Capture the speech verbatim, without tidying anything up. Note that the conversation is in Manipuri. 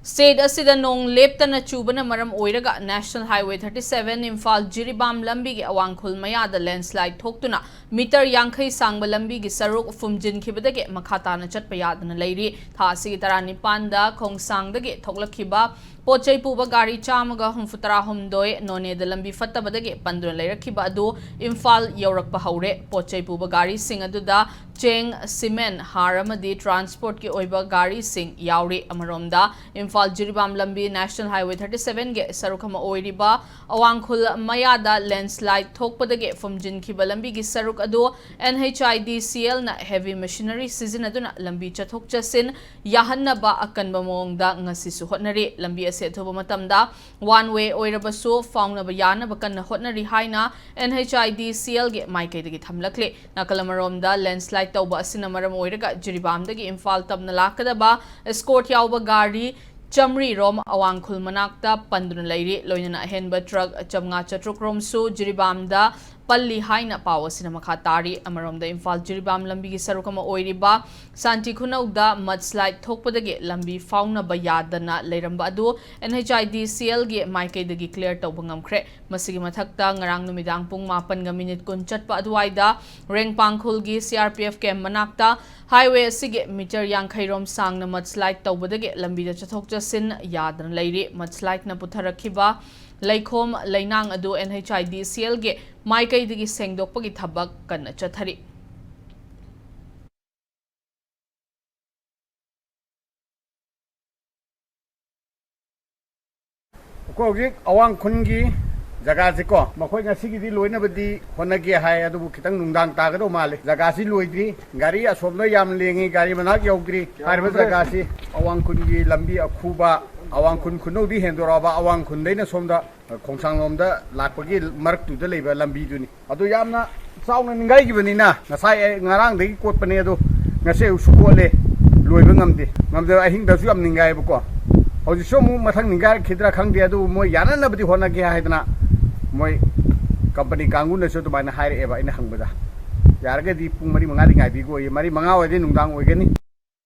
ꯁ꯭ꯇꯦꯠ ꯑꯁꯤꯗ ꯅꯣꯡ ꯂꯦꯞꯇꯅ ꯆꯨꯕꯅ ꯃꯔꯝ ꯑꯣꯏꯔꯒ National Highway thirty seven Imphal Jiribam ꯂꯝꯕꯤꯒꯤ ꯑꯋꯥꯡ ꯈꯨꯜ ꯃꯌꯥꯗ ꯂꯦꯟꯁ꯭ꯂꯥꯏꯗ ꯊꯣꯛꯇꯨꯅ ꯃꯤꯇꯔ ꯌꯥꯡꯈꯩ ꯁꯥꯡꯕ ꯂꯝꯕꯤꯒꯤ ꯁꯔꯨꯛ ꯐꯨꯝꯖꯤꯟꯈꯤꯕꯗꯒꯤ ꯃꯈꯥ ꯇꯥꯅ ꯆꯠꯄ ꯌꯥꯗꯅ ꯂꯩꯔꯤ꯫ ꯊꯥ ꯑꯁꯤꯒꯤ ꯇꯔꯥꯅꯤꯄꯥꯟꯗ ꯈꯣꯡꯁꯥꯡꯗꯒꯤ ꯊꯣꯛꯂꯛꯈꯤꯕ ꯄꯣꯠ ꯆꯩ ꯄꯨꯕ ꯒꯥꯔꯤ ꯆꯥꯝꯃꯒ ꯍꯨꯝꯐꯨꯇꯔꯥꯍꯨꯝꯗꯣꯏ ꯅꯣꯅꯦꯗ ꯂꯝꯕꯤ ꯐꯠꯇꯕꯗꯒꯤ ꯄꯟꯗꯨꯅ ꯂꯩꯔꯛꯈꯤꯕ ꯑꯗꯨ ꯏꯝꯐꯥꯜ ꯌꯧꯔꯛꯄ ꯍꯧꯔꯦ꯫ ꯄꯣꯠ ꯆꯩ ꯄꯨꯕ ꯒꯥꯔꯤꯁꯤꯡ ꯑꯗꯨꯗ ꯆꯦꯡ, ꯁꯤꯃꯦꯟ, ꯍꯥꯔ ꯑꯃꯗꯤ ꯇ꯭ꯔꯥꯟꯁꯄꯣꯔꯠꯀꯤ ꯑꯣꯏꯕ ꯒꯥꯔꯤꯁꯤꯡ ꯌꯥꯎꯔꯤ꯫ ꯑꯃꯔꯣꯝꯗ, ꯏꯝꯐꯥꯜ ꯖꯤꯔꯤꯕꯥꯝ ꯂꯝꯕꯤ National Highway thirty seven ꯒꯤ ꯁꯔꯨꯛ ꯑꯃ ꯑꯣꯏꯔꯤꯕ ꯑꯋꯥꯡ ꯈꯨꯜ ꯃꯌꯥꯗ ꯂꯦꯟꯁ꯭ꯂꯥꯏꯗ ꯊꯣꯛꯄꯗꯒꯤ ꯐꯨꯝꯖꯤꯟꯈꯤꯕ ꯂꯝꯕꯤꯒꯤ ꯁꯔꯨꯛ ꯑꯗꯨ N H I D C L ꯅ heavy machinery ꯁꯤꯖꯤꯟꯅꯗꯨꯅ ꯂꯝꯕꯤ ꯆꯠꯊꯣꯛ ꯆꯠꯁꯤꯟ ꯌꯥꯍꯟꯅꯕ ꯑꯀꯟꯕ ꯃꯑꯣꯡꯗ ꯉꯁꯤꯁꯨ ꯍꯣꯠꯅꯔꯤ꯫ ꯂꯝꯕꯤ ꯑꯁꯤ ꯑꯊꯨꯕ ꯃꯇꯝꯗ one way ꯑꯣꯏꯔꯕꯁꯨ ꯐꯥꯎꯅꯕ ꯌꯥꯅꯕ ꯀꯟꯅ ꯍꯣꯠꯅꯔꯤ ꯍꯥꯏꯅ N H I D C L ꯒꯤ ꯃꯥꯏꯀꯩꯗꯒꯤ ꯊꯝꯂꯛꯂꯤ꯫ ꯅꯥꯀꯜ ꯑꯃꯔꯣꯝꯗ ꯂꯦꯟꯁ꯭ꯂꯥꯏꯗ ꯇꯧꯕ ꯑꯁꯤꯅ ꯃꯔꯝ ꯑꯣꯏꯔꯒ ꯖꯤꯔꯤꯕꯥꯝꯗꯒꯤ ꯏꯝꯐꯥꯜ ꯇꯝꯅ ꯂꯥꯛꯀꯗꯕ escort ꯌꯥꯎꯕ ꯒꯥꯔꯤ ꯆꯥꯃꯔꯤ ꯔꯣꯝ ꯑꯋꯥꯡ ꯈꯨꯜ ꯃꯅꯥꯛꯇ ꯄꯟꯗꯨꯅ ꯂꯩꯔꯤ꯫ ꯂꯣꯏꯅꯅ ꯑꯍꯦꯟꯕ ꯇ꯭ꯔꯛ ꯆꯥꯃꯉꯥ ꯆꯥꯇ꯭ꯔꯨꯛ ꯔꯣꯝꯁꯨ ꯖꯤꯔꯤꯕꯥꯝꯗ ꯄꯜꯂꯤ ꯍꯥꯏꯅ ꯄꯥꯎ ꯑꯁꯤꯅ ꯃꯈꯥ ꯇꯥꯔꯤ꯫ ꯑꯃꯔꯣꯝꯗ, ꯏꯝꯐꯥꯜ ꯖꯤꯔꯤꯕꯥꯝ ꯂꯝꯕꯤꯒꯤ ꯁꯔꯨꯛ ꯑꯃ ꯑꯣꯏꯔꯤꯕ ꯁꯥꯟꯇꯤ ꯈꯨꯅꯧꯗ mudslide ꯊꯣꯛꯄꯗꯒꯤ ꯂꯝꯕꯤ ꯐꯥꯎꯅꯕ ꯌꯥꯗꯅ ꯂꯩꯔꯝꯕ ꯑꯗꯨ N H I D C L ꯒꯤ ꯃꯥꯏꯀꯩꯗꯒꯤ clear ꯇꯧꯕ ꯉꯝꯈ꯭ꯔꯦ꯫ ꯃꯁꯤꯒꯤ ꯃꯊꯛꯇ, ꯉꯔꯥꯡ ꯅꯨꯃꯤꯗꯥꯡ ꯄꯨꯡ ꯃꯥꯄꯟꯒ ꯃꯤꯅꯤꯠ ꯀꯨꯟ ꯆꯠꯄ ꯑꯗꯨꯋꯥꯏꯗ ꯔꯦꯡꯄꯥꯡ ꯈꯨꯜꯒꯤ C R P F camp ꯃꯅꯥꯛꯇ highway ꯑꯁꯤꯒꯤ ꯃꯤꯇꯔ ꯌꯥꯡꯈꯩ ꯔꯣꯝ ꯁꯥꯡꯅ mudslide ꯇꯧꯕꯗꯒꯤ ꯂꯝꯕꯤꯗ ꯆꯠꯊꯣꯛ ꯆꯠꯁꯤꯟ ꯌꯥꯗꯅ ꯂꯩꯔꯤ꯫ Mudslide ꯅ ꯄꯨꯊꯔꯛꯈꯤꯕ ꯂꯩꯈꯣꯝ ꯂꯩꯅꯥꯡ ꯑꯗꯨ N H I D C L ꯒꯤ ꯃꯥꯏꯀꯩꯗꯒꯤ ꯁꯦꯡꯗꯣꯛꯄꯒꯤ ꯊꯕꯛ ꯀꯟꯅ ꯆꯠꯊꯔꯤ꯫ ꯑꯩꯈꯣꯏ ꯍꯧꯖꯤꯛ ꯑꯋꯥꯡ ꯈꯨꯟꯒꯤ ꯖꯒꯥꯁꯤꯀꯣ, ꯃꯈꯣꯏ ꯉꯁꯤꯒꯤꯗꯤ ꯂꯣꯏꯅꯕꯗꯤ ꯍꯣꯠꯅꯒꯦ ꯍꯥꯏ, ꯑꯗꯨꯕꯨ ꯈꯤꯇꯪ ꯅꯨꯡꯗꯥꯡ ꯇꯥꯒꯗꯧ ꯃꯥꯜꯂꯦ꯫ ꯖꯒꯥꯁꯤ ꯂꯣꯏꯗ꯭ꯔꯤ, ꯒꯥꯔꯤ ꯑꯁꯣꯝꯗ ꯌꯥꯝ ꯂꯦꯡꯉꯤ, ꯒꯥꯔꯤ ꯃꯅꯥꯛ ꯌꯧꯗ꯭ꯔꯤ꯫ ꯍꯥꯏꯔꯤꯕ ꯖꯒꯥꯁꯤ ꯑꯋꯥꯡ ꯈꯨꯟꯒꯤ ꯂꯝꯕꯤ ꯑꯈꯨꯕ, ꯑꯋꯥꯡ ꯈꯨꯟ ꯈꯨꯅꯧꯗꯤ ꯍꯦꯟꯗꯣꯔꯛꯑꯕ, ꯑꯋꯥꯡ ꯈꯨꯟꯗꯩꯅ ꯁꯣꯝꯗ ꯈꯣꯡꯁꯥꯡꯂꯣꯝꯗ ꯂꯥꯛꯄꯒꯤ ꯃꯔꯛꯇꯨꯗ ꯂꯩꯕ ꯂꯝꯕꯤꯗꯨꯅꯤ꯫ ꯑꯗꯨ ꯌꯥꯝꯅ ꯆꯥꯎꯅ ꯅꯤꯡꯒꯥꯏꯈꯤꯕꯅꯤꯅ, ꯉꯁꯥꯏ ꯑꯩ ꯉꯔꯥꯡꯗꯒꯤ ꯀꯣꯠꯄꯅꯦ, ꯑꯗꯣ ꯉꯁꯤ ꯑꯌꯨꯛꯁꯨ ꯀꯣꯠꯂꯦ, ꯂꯣꯏꯕ ꯉꯝꯗꯦ꯫ ꯉꯝꯗꯕ ꯑꯍꯤꯡꯗꯁꯨ ꯌꯥꯝ ꯅꯤꯡꯒꯥꯏꯌꯦꯕꯀꯣ꯫ ꯍꯧꯖꯤꯛꯁꯨ ꯑꯃꯨꯛ ꯃꯊꯪ ꯅꯤꯡꯒꯥꯏꯔꯛꯈꯤꯗ꯭ꯔꯥ ꯈꯪꯗꯦ, ꯑꯗꯨꯕꯨ ꯃꯣꯏ ꯌꯥꯅꯅꯕꯗꯤ ꯍꯣꯠꯅꯒꯦ ꯍꯥꯏꯗꯅ ꯃꯣꯏ ꯀꯝꯄꯅꯤ ꯀꯥꯡꯕꯨꯅꯁꯨ ꯑꯗꯨꯃꯥꯏꯅ ꯍꯥꯏꯔꯛꯑꯦꯕ꯫ ꯑꯩꯅ ꯍꯪꯕꯗ, ꯌꯥꯔꯒꯗꯤ ꯄꯨꯡ ꯃꯔꯤ ꯃꯉꯥꯗꯤ ꯉꯥꯏꯕꯤꯈꯣꯌꯦ꯫ ꯃꯔꯤ ꯃꯉꯥ ꯑꯣꯏꯔꯗꯤ ꯅꯨꯡꯗꯥꯡ ꯑꯣꯏꯒꯅꯤ꯫